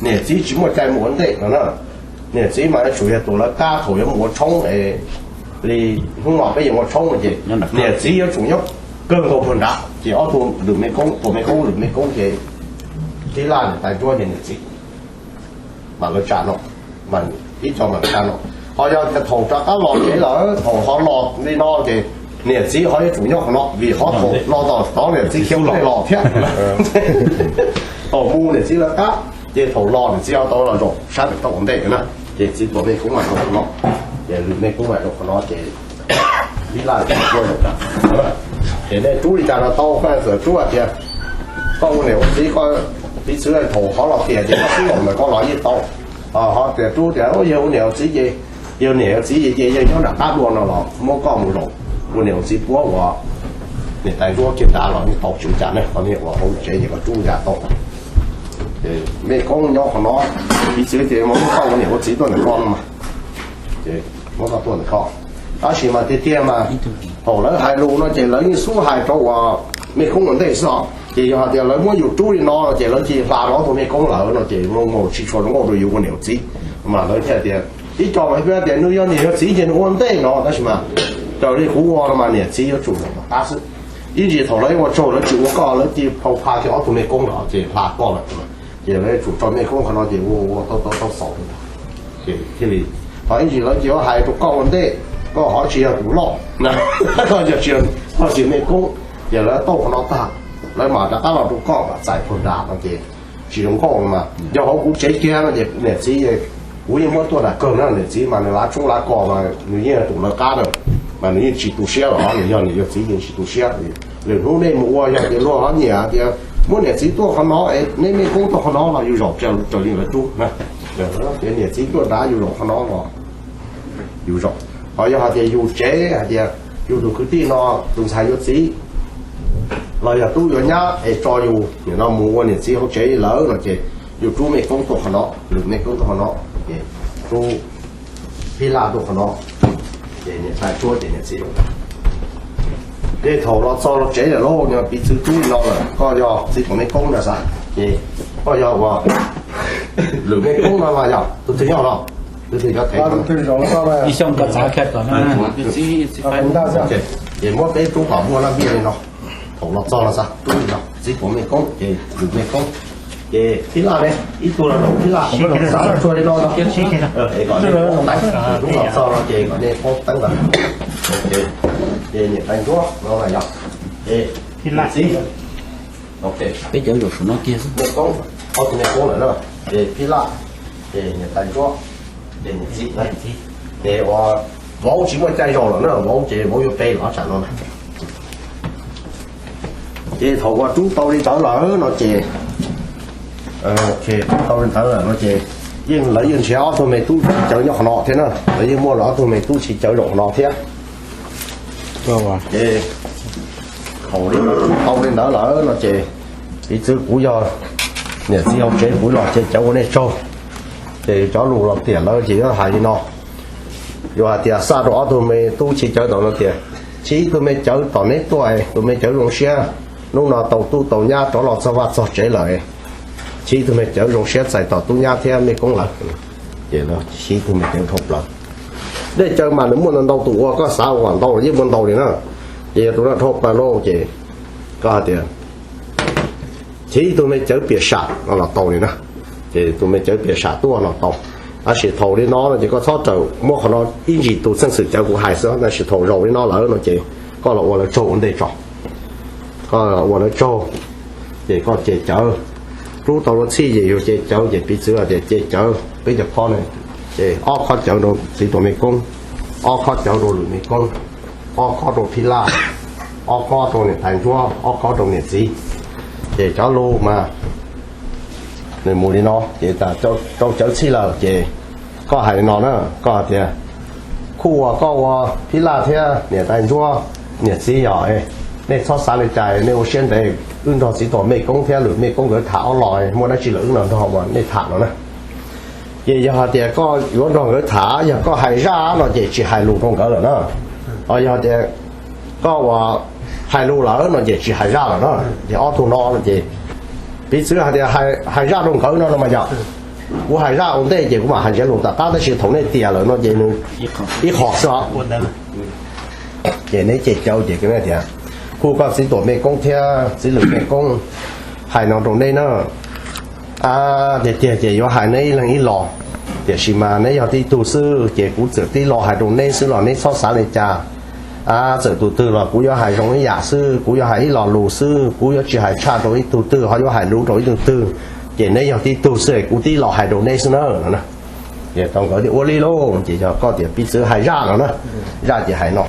Niam txiv tsis muaj cai mus ua ntej no na. Niam txiv mas yuav tsum yog tus lawv qab thaum yuav mus ua tshoob es, li hnub no peb yuav ua tshoob no ces niam txiv yuav tsum nyob kawg nkaus puag nrad ces ob tug lwm me koob, tus me koob lwm me koob ces tib laj niam tais ntsuab ces niam txiv mas lawv tsa no, mas ib co mas tsa no. Ho yog tias thaum rov qab los tsev lawm, thaum ho los li no ces niam txiv ho yuav tsum nyob qhov no, vim qhov thaum no tom tod niam txiv khiav ua ntej los thiab. Thaum mus niam txiv lawv qab, ces thaum los niam txiv ho tau los zaum sab pem toj ua ntej na. Ces txiv tuam me koob mas zaum qhov no, ces lwm me koob mas zaum qhov no ces ib laj ua zaum. Ces nej rub li cas no tau, koj txawm rub hais tias koj ua niam ua txiv, koj piv txwv thaum qhov los tias ces koj xub los ntawm koj los yeej tau. Ho tias rub tias yog ua niam ua txiv ces, yog niam ua txiv ces yeej nyob nram qab dua no los muab koj mus zaum ua niam ua txiv puab uas niam tais ntsuab kiag nrad los yeej tau, tsis ua cas ne. Qhov niag uas hauv tsev ces koj rub li cas tau. Mej koob nyob qhov no, piv txwv ces muab koj ua niam ua txiv tuaj ntawm koj no mas, muab koj tuaj ntawm koj. Tab sis mas tiag tiag mas thaum lawv hais lus no ces lawv yeej xub hais rau uas mej koob ua ntej xwb os. Ces yog hais tias lawv muab yus rub li no ces lawv cia li hla rau ob tug mej koob lawm no ces mus tsis tshua zoo nkauj rau yus ua niam ua txiv. Mas lawv thiaj tias ib co mas peb tias nws yog niam yog txiv ces nws ua ntej no, tab sis mas raws li kuv ua no mas niam txiv yuav tsum nyob tom qab xwb. Ib ntsis thaum lawv ua tsaug lawv tsis ua koj, lawv cia li phau pha kiag ob tug mej koob no ces hla koj lawm. Ces lawv yuav tsum tso mej koob qhov no ces ua ua tau tau tau xaus. Ces thiaj li, ho ib ntsis lawv cia li hais rau koj ua ntej, koj ho tsis yog tus loj na, koj tsis yog, koj tsis yog mej koob, ces lawv tauj qhov no tag, lawv mam rov qab los rau koj mam txais puag nrad no ces tsis zoo nkauj no mas. Yog hauv kuv tsev kiag no ces niam txiv, kuv yeej muab tuaj nram kawg na, niam txiv mas nws lav tshoob lav kos mas nws yeej tus lawv qab na, mas nws yeej tsis tu siab los nws yog niam yog txiv yeej tsis tu siab. Lwm hnub nej mus ua yog tias luag ho nyiam tias muab niam txiv tuaj qhov no es neb mej koob tuaj qhov no los yus zaum raws li lawv rub na. Tias niam txiv tuaj nrad yus zaum qhov no los yus zaum. Ho yog hais tias yus tsev hais tias yus tus kwv tij no tus ntxhais yuav txiv los yog tub yuav nyab es tso yus nim no mus ua niam txiv hauv tsev lawm no ces yus rub mej koob tuaj qhov no, lwm mej koob tuaj qhov no, ces rub phij laj tuaj qhov no, ces niam tais ntsuab ces niam txiv. Ces thaum los txog los tsev lawm lauj, piv txwv rub li no lawm, koj yog txiv tuam mej koob na xav, ces koj yog ua lwm mej koob no mas yog tus twg nyob no, tus twg cov thev no. Ces muab peb rub kom muaj laj npiaj li no. Thaum los txog no xav rub li no, txiv tuam mej koob ces lwm mej koob. Ces phij laj ne, ib tug los rub phij laj, xav tsuag li no no. Kom nej poob tais, rub los txog no ces kom nej poob teeb lawm. Ces niam tais ntsuab no yog, ces phij laj txiv. Peb cov zaum saum no kiag xwb. Mej koob, ob tug mej koob lawm na, ces phij laj, ces niam tais ntsuab, ces niam txiv na. Ces ua vauv tsis muaj caij zaum lawm na, vauv ces vauv yuav pe los tsam no na. Ces thaum uas rub tau li ntawd lawm no ces, rub tau li ntawd lawm no ces yeej lawv yeej nrhiav ob tug me tub txhiv cawv nyob qhov no thiab na, lawv yeej muaj lawv ob tug me tub txhiv cawv zaum qhov no thiab. Ces thaum li rub tau li ntawd lawm no ces piv txwv kuv yog niam txiv hauv tsev kuv los ces cawv ua nej tsaug. Ces cov lus los tiam lawv ces yuav hais li no, yuav hais tias xa rau ob tug me tub txhiv cawv tau no tias, txhib ib tug me cawv tom neb tuaj, tus me cawv zoo siab, hnub no tau tub tau nyab rov los txog vaj txog tsev lawm, txhib ib tug me cawv zoo siab txais tos tub nyab thiab mej koob lawv. Ces txhib ib tug me cawv dhau plaws. Dej cawv mas nws muaj ntau tus ua, koj xav ua kom ntau los yeej muaj ntau li na. Ces yog tus no dhau plaws lauj ces koj hais tias txhib ib tug me cawv piam sam no los tau li na. Ces tus me cawv piam sam tuaj los tau. Tab sis thaum li no no ces koj txhob raws muab qhov no ib ntsis tus txheej xwm cawv kuv hais xwb, tab sis thaum zaum li no lawm no ces koj los ua lawv tsaug ua ntej tso. Koj ua lawv tsaug, ces koj ce cawv. Rub tau lub txhij ces yus ce cawv, ces piv txwv tias ce cawv peb cov khob ne, ces ob khob cawv rau txiv tuam mej koob, ob khob cawv rau lwm mej koob, ob khob rau phij laj, ob khob rau niam tais ntsuab, ob khob rau niam txiv. Ces cov lus mas nws mus li no, ces rau cawv txhij lawm ces koj hais li no na, koj hais tias, khuj ua koj ua phij laj thiab niam tais ntsuab, niam txiv yog, nej txhob xav li cas, nej ua siab ntev, wb nrog txiv tuam mej koob thiab lwm mej koob nkawd tham ob los, muaj dab tsi los wb los nrog uas nej tham no na. Ces yog hais tias koj yuav nrog nkawd tham, yog koj hais zaj no ces tsis hais lus rau nkawd lawm na. Ho yog tias koj ua hais lus lawm no ces tsis hais zaj lawm na. Ces ob tug no no ces piv txwv hais tias hais zaj rau nkawd no no mas yog Kuv hais zaj ua ntej ces kuv mam hais ntsiav lus tom qab, tab sis thaum nej tias lawm no ces nws ib qho xwb os. Ces neb cem cau ces tias, kuv koj txiv tuam mej koob thiab txiv lwm mej koob hais no rau neb na. Tiag tiag ces yuav hais neb ib leeg ib los, tiam sis mas neb yog tib tug xwb ces kuv txawm tib lo hais rau neb xwb los neb txhob xav li cas. Txawm tus twg los kuv yuav hais zoo ib yam xwb, kuv yuav hais ib lo lus xwb, kuv yuav tsis hais tshaj rau ib tug twg ho yuav hais luv rau ib tug twg. Ces neb yog tib tug xwb es kuv tib lo hais rau neb xwb na no. Ces tau nkawd tias ua li lauj, ces yog koj tias piv txwv hais zaj no na, zaj ces hais no.